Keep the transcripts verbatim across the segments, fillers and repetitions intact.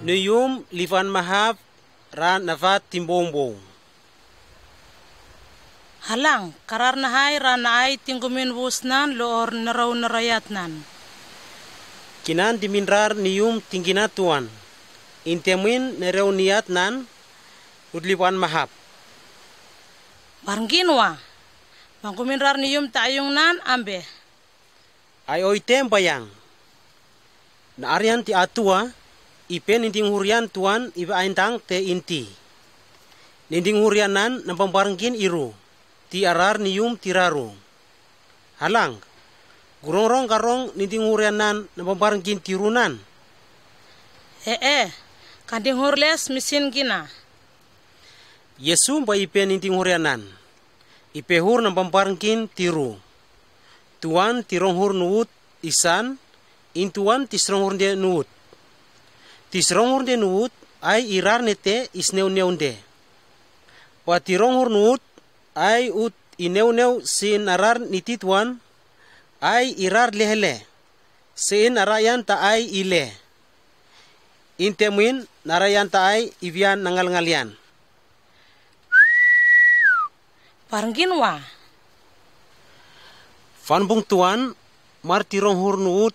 Nuyum livan mahap ran navat timbombou. Halang, karar nahai ran na'ai tinggumin wusnan loor narou naroyatnan. Kinan dimin rar nuyum tinggina tuan. Intemin narou niatnan, ut livan mahap. Barngin wa, banggumin rar nuyum ta'ayungnan ambe. Ai oite bayang. Na arian ti atua, ipe ninding hurian tuan iba aindang te inti. Ninding hurianan nambambarngin iru, ti arar nuyum ti raru. Halang, gurong-rong garong ninding hurianan nambambarngin ti runan. E, e, kanding hurles misin gina. Yesu ba ipe ninding hurianan. Ipe hur nambambarngin ti ru. Tuan ti ronghur nuut isan, in tuan ti sronghur nde nuut. Ti sronghur nde nuut, ai irar nete isneu-neu nde. Ba ti ronghur nuut, ai ut ineu-neu sin arar niti tuan, ai irar lehle. Sin arayan ta ai ile. Intemin narayan ta ai ibian nangal-ngalian. Barngin wa. Fanbung tuan, mar ti ronghur nuut,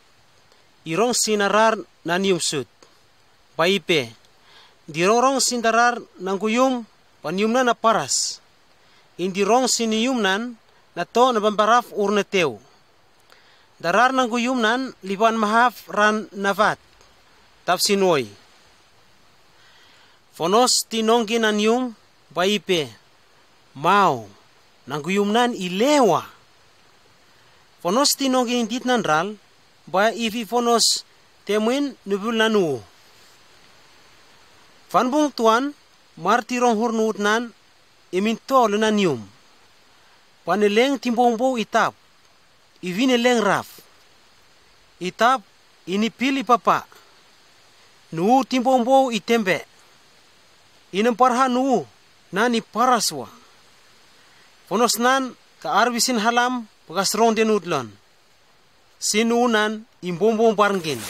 irong sin arar nanium sut. Ba ipe, dirong-rong sin darar nangguyum, ba nuyumnan na paras. Indirong sin nuyumnan, nato nabambaraf ur nateu. Darar nangguyumnan liban mahap ran navat. Tap sin oi. Fonos ti nonggin nanium, ba ipe. Mau, nangguyumnan ile wa. Fonos ti nonggin ditnan ral, ba ifi fonos temin nubul nanu. Fanbung tuan, mar ti ronghur nuutnan, iminto le nanium. Ba neleng timbombou i tap. Ivi neleng raf. I tap, inipil i papa. Nuu timbombou i tembe. Inamparha nuu, nan i paras wa. Fonos nan, ka arbi sin halam, ba ka srong den utlon. Sin nuu nan, imbombou barngin.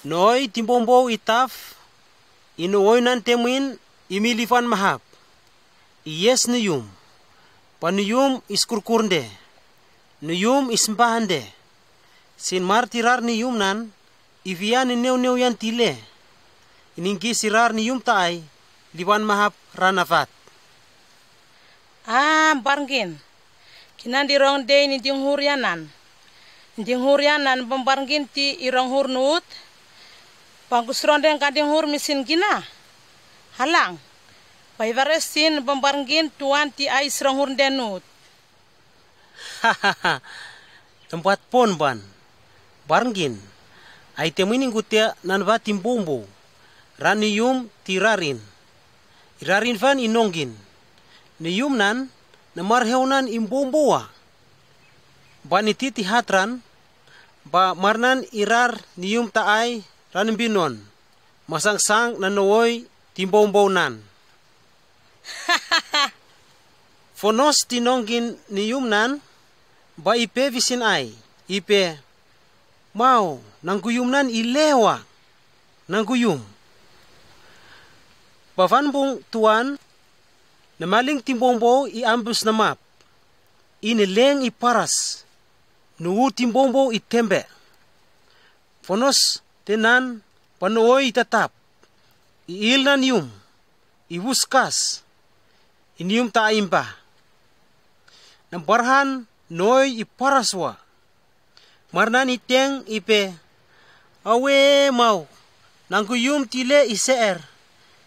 Noi timbombou i taf, ino oi nan temin, imi livan mahap. I yes nuyum. Ba nuyum iskurkur nde. Nuyum ismbah nde. Sin mar tirar nuyum nan, ivian ineu-neu yan tile. Ininggi sirar nuyum taai, livan mahap ran avat. Ah, barngin. Kinan dirong dei ninding hurian nan. Ninding hurian nan bambarngin ti irong hur nuut. Bangku srong den kanding hur misin gina. Halang. Bai vares sin bambarngin tuan ti ai srong hur den nuut. Tempat pon ban. Barngin. Ai temin ingkutia nan ba timbombou. Ran nuyum tirarin. Irarin van inonggin. Nuyum nan, namar heu nan imbombou wa. Ba niti ti hatran, ba mar nan irar nuyum taai ran binon. Masangsang nanooi timbombou nan. Fonos ti nonggin nuyum nan, ba ipe visin ai, ipe. Mau, nangguyum nan ile wa. Nangguyum. Ba fanbung tuan, namaling timbombou i ambus namap. Ineleng i paras. Nuu timbombou i tembe. Fonos tenan ba nooi i tatap. I il nanium. I buskas. I nuyum taai imbah. Nambarhan nooi i paras wa. Mar nan i teng ipe. Awe mau. Nangguyum tile i seer.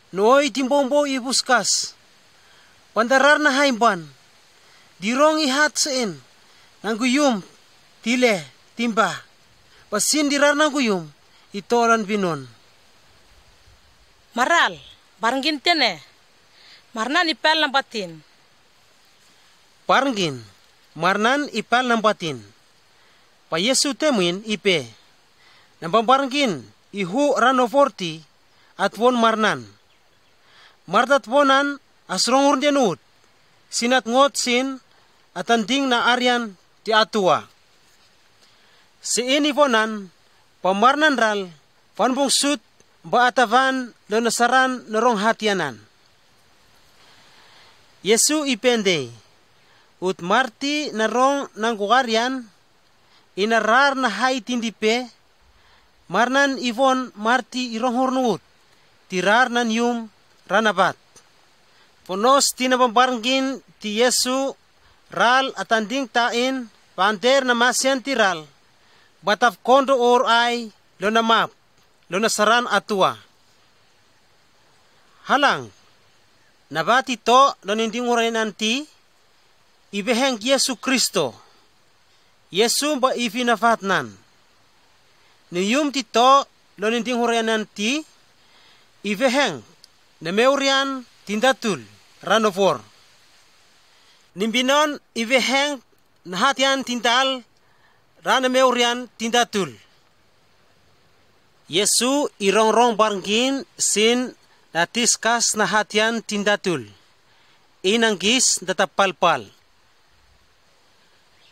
Nooi timbombou i buskas. Ba ndarar nahai ban. Dirong i hat seen. Nangguyum tile timbah. Ba sin dirar nangguyum i toran binon. Maral, barngin tene. Mar nan i pel nambatin. Barngin, mar nan i pel nambatin. Ba Yesu temin ipe. Nambambarngin, i hu ran oforti at von marnan. Martat vonan a srongur den ut, sin at ngot sin atan ding na arian ti Atua. Sin i vonan ba marnan ral fanbungsut ba atavan lona saran na rong hatianan. Yesu i pende ut marti na rong nanggu arian, i na rar na hai tindi pe, marnan i von marti i ronghur nut, ti rar nan yum ranabat. Ponos ti na bambarngin ti Yesu ral atan ding tain, pander na masian ti ral, bataf kondo or ai lona map, lona saran Atua. Halang, na bati to lona inding uranan ti, i veheng Yesu Kristo. Yesu ba i vina vatnan. Ni yum ti to lona inding uranan ti, i veheng na meurian tindatul ranovor. Ni binon i veheng na hatian tindal rana meurian tindatul. Yesu i rongrong barngin sin na tiskas na hatian tindatul. I nanggis data palpal.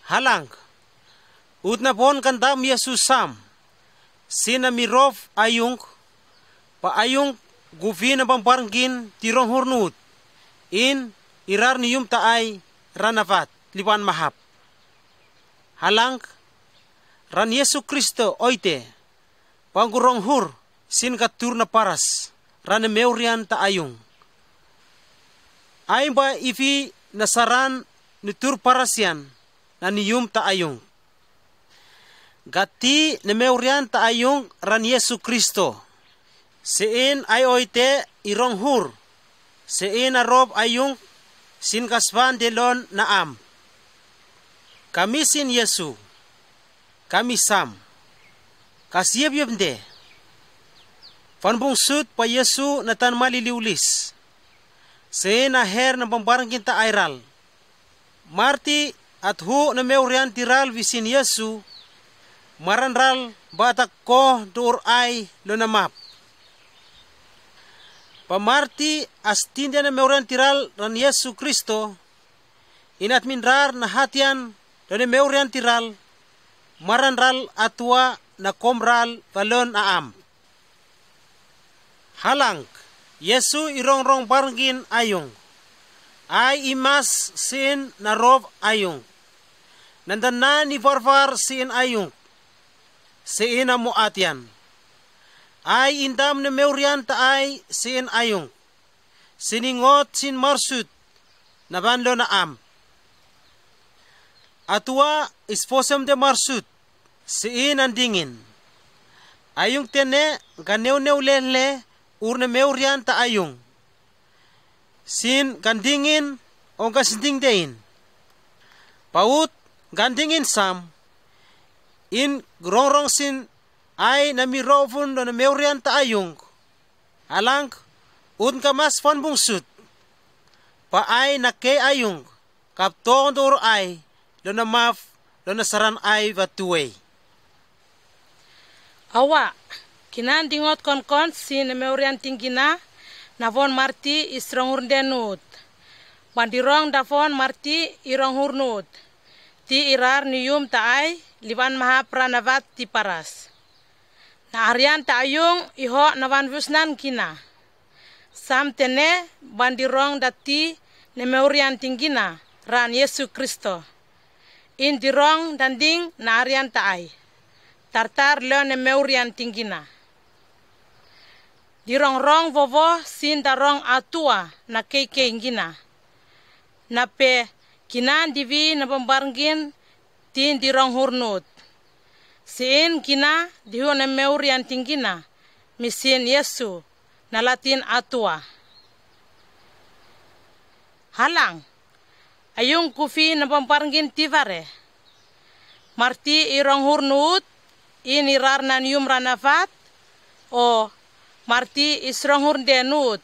Halang, ut na bon kandam Yesu sam, sin na mirov ayung, pa ayung guvi na bambarngin ti ronghur nut, in i rar ni yum ta ai ranavat liban mahap. Halang, ran Yesu Kristo oite, panggu ronghur sin gatur na paras, rana meurian ta ayung. Ai ba ivi na saran ni tur parasian na ni yum ta ayung. Gati na meurian ta ayung ran Yesu Kristo. Sein ai oite i ronghur. Sein a rob ayung sin kasvan delon na am. Kami sin Yesu. Kami sam. Kasiep yep de. Fanbungsut pa Yesu na tan mali liulis. Sein a her na bambarngin ta ai ral. Marti at hu na meurian ti ral visin Yesu, maran ral bata ko dur ai lona map. Pa marti as tinde na meurian ti ral ran Yesu Kristo, inat min rar na hatian lona meurian ti ral, maran ral Atua na kom ral valon a am. Halang, Yesu i rongrong barngin ayung. Ai i mas sin na rob ayung. Nanda na ni varvar sin ayung. Sin a mo atian. Ai indam na meurian ta ai sin ayung. Sin i ngot sin marsut na ban lona am. Atua isposem de marsut, sin an dingin. Ayung tene ganeu neu lele ur na meurian ta ayung. Sin gan dingin ong gan sin ding dein. Paut gan dingin sam, in rongrong sin ai na mirovun lona meurian ta ayung. Halang, un kamas fanbungsut. Pa ai na ke ayung. Kap tong dur ai lona maf, lona saran ai vatuei. Awa, kinan dingot konkon sin na meurian tinggina, na von marti i srongur denut. Bandirong da von marti i ronghur nut. Ti i rar ni yum ta ai, liban mahap ranavat ti paras. Na arian ta ayung i ho na van vusnan kina. Sam tene bandirong dati na meurian tinggina ran Yesu Kristo. In dirong danding na arian ta ai. Tartar lon na meurian tinggina. Dirong rong vovo sin darong Atua na keikei ngina. Na pe kinan divi na bambarngin tin dirong hurnut. Sin kina dihu na meurian tinggina, misin Yesu na latin Atua. Halang, ayung kufi na bambarngin tivare. Marti i rong hurnut, in i rar nan yum ranavat, o marti i srong hurdenut,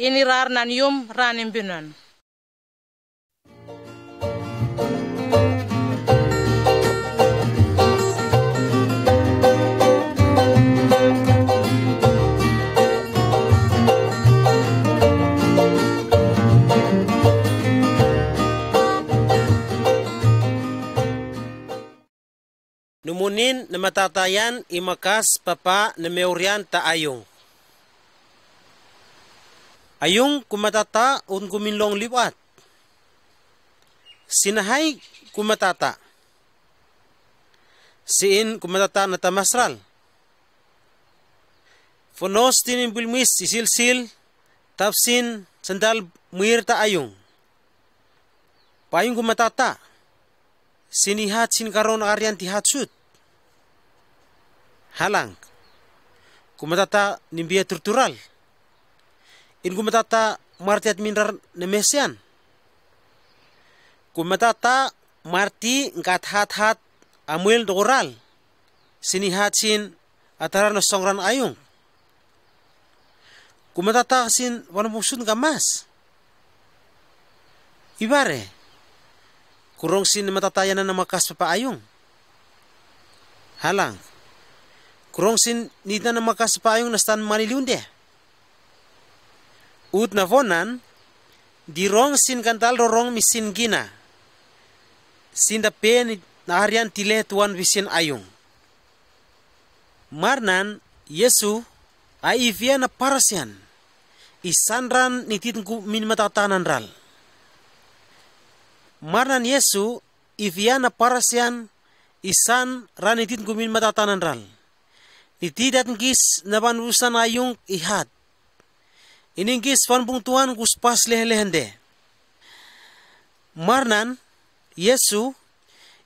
in i rar nan yum ranim binon. Nin na matata ian i makas papa na meurian ta ayung. Ayung ku matata un ku min long libat. Sinahai ku matata. Siin ku matata na tamasral. Fonos tinin bulmis isilsil. Tapsin sandal muir ta ayung. Payung ku matata. Sini hat sin karon arian ti hat sut. Halang. Ku matata nimbia turtural. In ku matata marti at minrar na mesian. Ku matata marti ngkat hat hat amuel doral. Sini hat sin atarar na songran ayung. Ku matata sin wan musun ka mas. Ibare. Kurong sin matata ian na makas papa ayung. Halang. Kurong sin nita na makas papa ayung na stan mani liunde. Ut na vonan. Dirong sin kantal rorong misin gina. Sin da pe ni na arian tile tuan visin ayung. Marnan Yesu a ifia na parasian. Isan ran nitit ku min matatanan ral. Marnan Yesu ifia na parasian. Isan ran nitit ku min matatanan ral. Nitit at ngis na ban usan ayung ihat. Ini ngis fan bung tuan gus pas leh leh nde. Marnan Yesu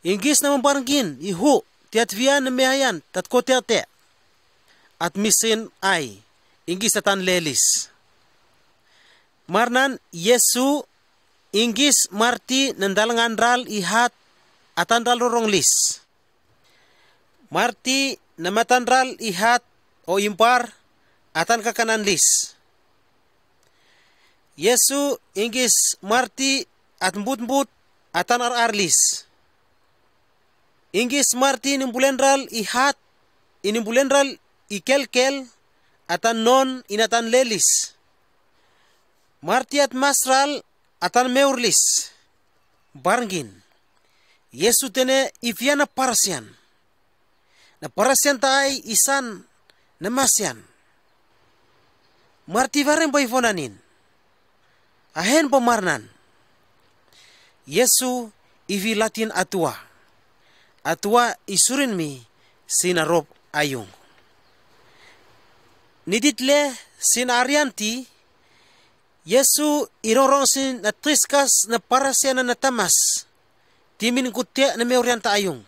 ingis na mambarngin ihu tiat vian na mehayan tat kote ate. At misin ai ingis atan lelis. Marnan Yesu ingis marti nandal ngan ral ihat atan ral rorong lis. Marti na matan ral ihat o impar atan kakanan lis. Yesu ingis marti at mbut mbut atan ar ar lis. Ingis marti nimbulen ral ihat inimbulen ral ikelkel atan non inatan lelis. Marti at masral atan meurlis. Barngin. Yesu tene ifia na parasian. Na parasian ta ai isan na masian. Marti varen ba ivonanin. Ahen ba marnan. Yesu ivi latin atua. Atua isurin mi sin arop ayung. Nitit le sin arianti Yesu irorong sin na triskas na parasian na tamas. Timin kutia na meurian ta ayung.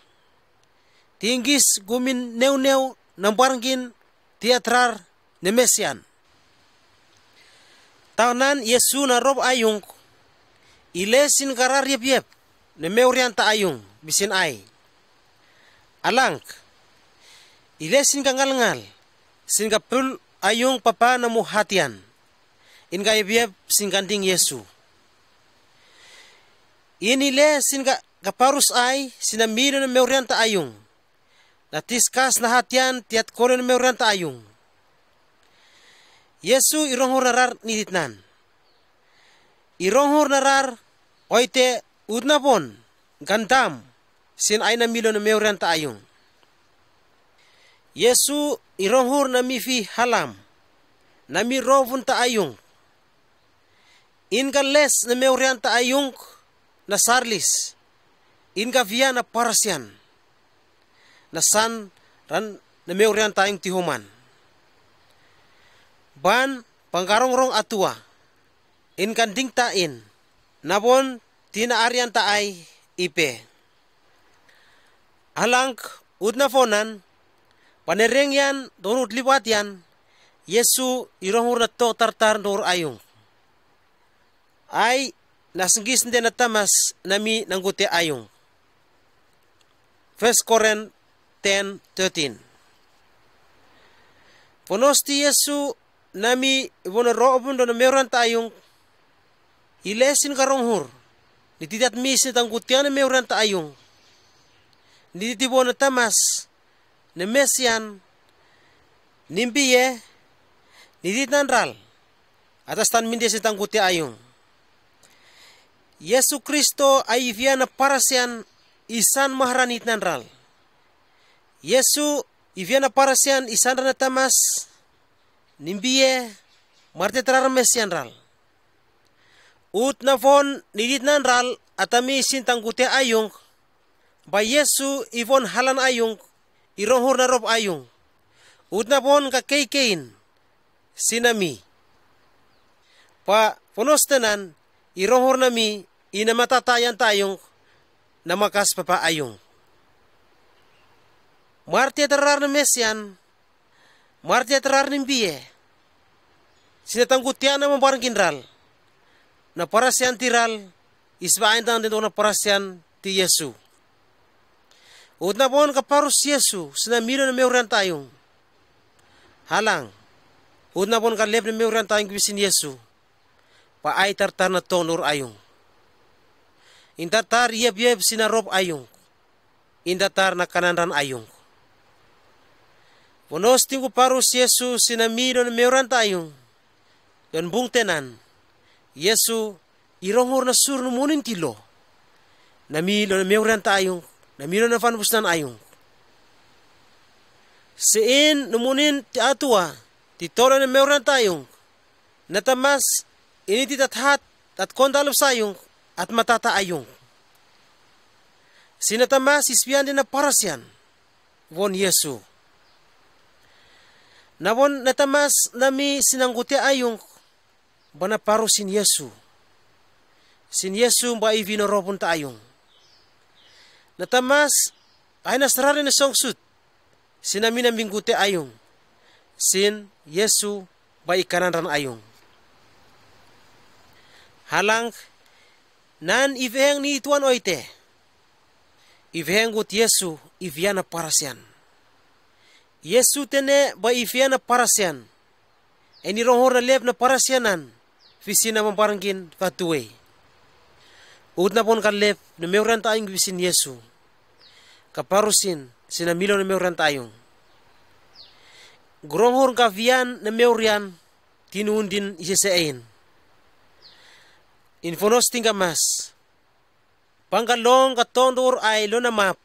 Tingis gumin neu neu na barngin tiatrar na mesian. Taunan Yesu na rob ayung. Ile sin karar yep yep na meurian ta ayung bisin ai. Alang. Ile sin kangal ngal sin kapul ayung papa na mu hatian. In ka yep yep sin kanding Yesu. In ile sin ka kaparus ai sin na milo na meurian ta ayung. Na tiskas na hatian tiat kole na meurian ta ayung. Yesu ironghur na rar nititnan. Ironghur na rar oite ut na bon gandam sin ai na milo na meurian ta ayung. Yesu ironghur na mifi halam na mi rovun ta ayung. In ka les na meurian ta ayung na sarlis. In ka via na parasian na san ran na meurian ta ayung tihuman. Ban pangkarong rong atua. In kanding ta in na bon tina arian ta ai ipe. Alang ut na fonan panereng yan donut libat yan. Yesu ironghur na tok tartar dor ayung. Ai na sengis nde na tamas na mi nanggute ayung. First Corinth ten thirteen. Ponos ti Yesu na mi ibono ro obun do na meurian ta ayung. Ile sin karonghur ni titat mi sin tanggutia na meurian ta ayung. Ni titi bono tamas na mesian. Nimbie ni titan ral atas tan minde sin tanggutia ayung. Yesu Kristo ai via na parasian isan maharanit nan ral. Yesu i via na parasian i sandra na tamas nin bie, martiatar ar mesian ral. Utna von ni ditnan ral, atami sin tangute ayung, ba Yesu i von halan ayung, i ronghur na rop ayung. Utna von ka keikein sinami, pa vonos tenan i ronghur nami, i na matata yan ta ayung, na makas papa ayung. Martiatar ar na mesian, martiatar ar nin bie, sina tangute na mambarngin ral, na parasian tiral, isba aindan dendo na parasian ti Yesu. Utna von ka parus Yesu sina milo na meurian ta ayung. Halang, utna von ka lep na meurian ta ayung bisin Yesu, pa ai tartar na tonur ayung. In tartar iep iep sina rop ayung. In tartar na kananran ayung. Vonos tingu parus Yesu sina milo na meurian ta ayung. Yon bung tenan, Yesu i ronghur na sur nu munin tilo, na milo na meurian ta ayung, na milo na fanbusnan ayung. Sein nu munin ti atua, ti tolo na meurian ta ayung. Na tamas ini ti tathat, tat kondalus ayung, at matata ayung. Sina tamas isbian di na parasian, von Yesu. Na von na tamas nami sinangute ayung, ba na parus sin Yesu. Sin Yesu ba i vino robun ta ayung. Na tamas ai na sarari na songsut, sinami na mingute ayung. Sin Yesu ba i kananran ayung. Halang, nan i veheng ni ituan oite. I veheng ut Yesu i via na parasian. Yesu tene ba i via na parasian. Eni ronghur na lep na parasianan, fisina mambarngin vatue. Utna von ka lep na meurian ta ayung bisin Yesu. Ka parusin sina milo na meurian ta ayung. Gronghur ka vian na meurian tinu undin isese ein. In vonos tinga mas. Panggalong ka tondur ai lo na map.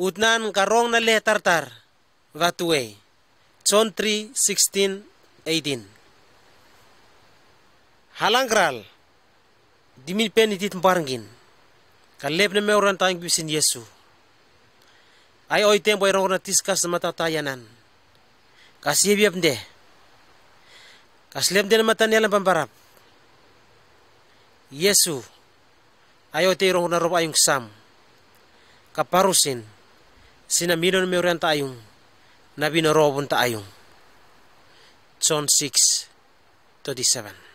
Utnan ka rong na le tartar. Vatue. John three sixteen, eighteen. Halang ral. Dimin pen itit mbarngin. Ka lep na meurian ta ayung bisin Yesu. Ai oite ba i ronghur na tiskas na matata yanan. Ka sibiap nde. Ka slep nde na matan yalan bambarap. Yesu. Ai oite i ronghur na rop ayung sam. Ka parusin. Sina milo na meurian ta ayung. Na vino robun ta ayung. John six thirty-seven.